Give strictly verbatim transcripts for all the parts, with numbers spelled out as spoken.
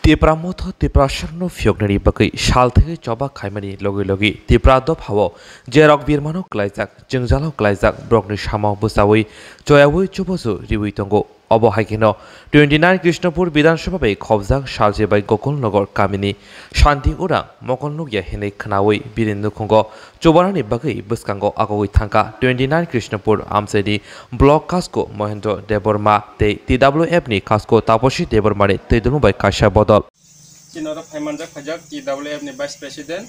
Tipra Motha Tiprasarno phiyoknani bagwi sal thwgwi choba khaimani logi logi Tipra dophao jerok birmano klaijak, jwngjalo klaijak, borokni samao bwchaui choyaui chubachu riui tongo. Obo hai kheno twenty nine Krishnapur Bidhan Sabha bai khobjak salchi bai Gokul Nagar kamini Shanti Urang mokol nukya hinwi khnaui bini nukhungo chubanani bagwi bwskango agogwi thangkha twenty nine Krishnapur amchaini Block Kasko Mohendro Debbarma tei T W F ni Kasko Taposi Debbarma ni twidulung bai kaisa bodol. Chini oro phaimanjak phaijak T W F ni Vice President,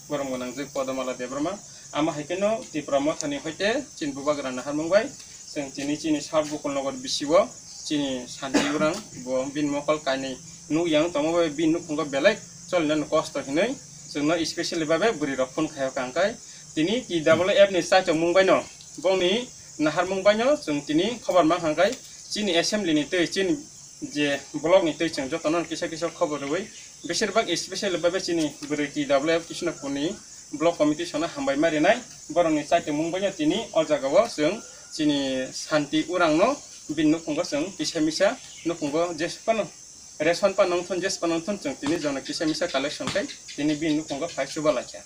borom gwnangjak Podomala Debbarma. Amo hai kheno Tipra Mothani hoite chini bubagra naharmung bai chwng tini chini South Gokul Nagar bisio chini Shanti Urang bo bini mokol kainwi nukya wng tongma bai bini nukhungo belai cholina kosto hinwi chwngno specially babe bwrwi rok phone khaio kangkai. Tini T W F ni chaichomung baino bongni naharmung baino chwng tini khobor mankha kangkai chini assembly ni twi chini je block ni twi chwng jotono kisa kisa khobor rwui, besirbak specially babe chini bwrwi T W F Krishnapur ni block committee sono hambai ma rinai. Borokni chaichomung baino tini o jagao chwng chini Shanti Urangno bini nukhungo chwng kisa misa nukhungo jesphano ration pa nongthun jesphano nongthun chwng tini jono kisa misa collection khai tini bini nukhungo phai chuba laikha.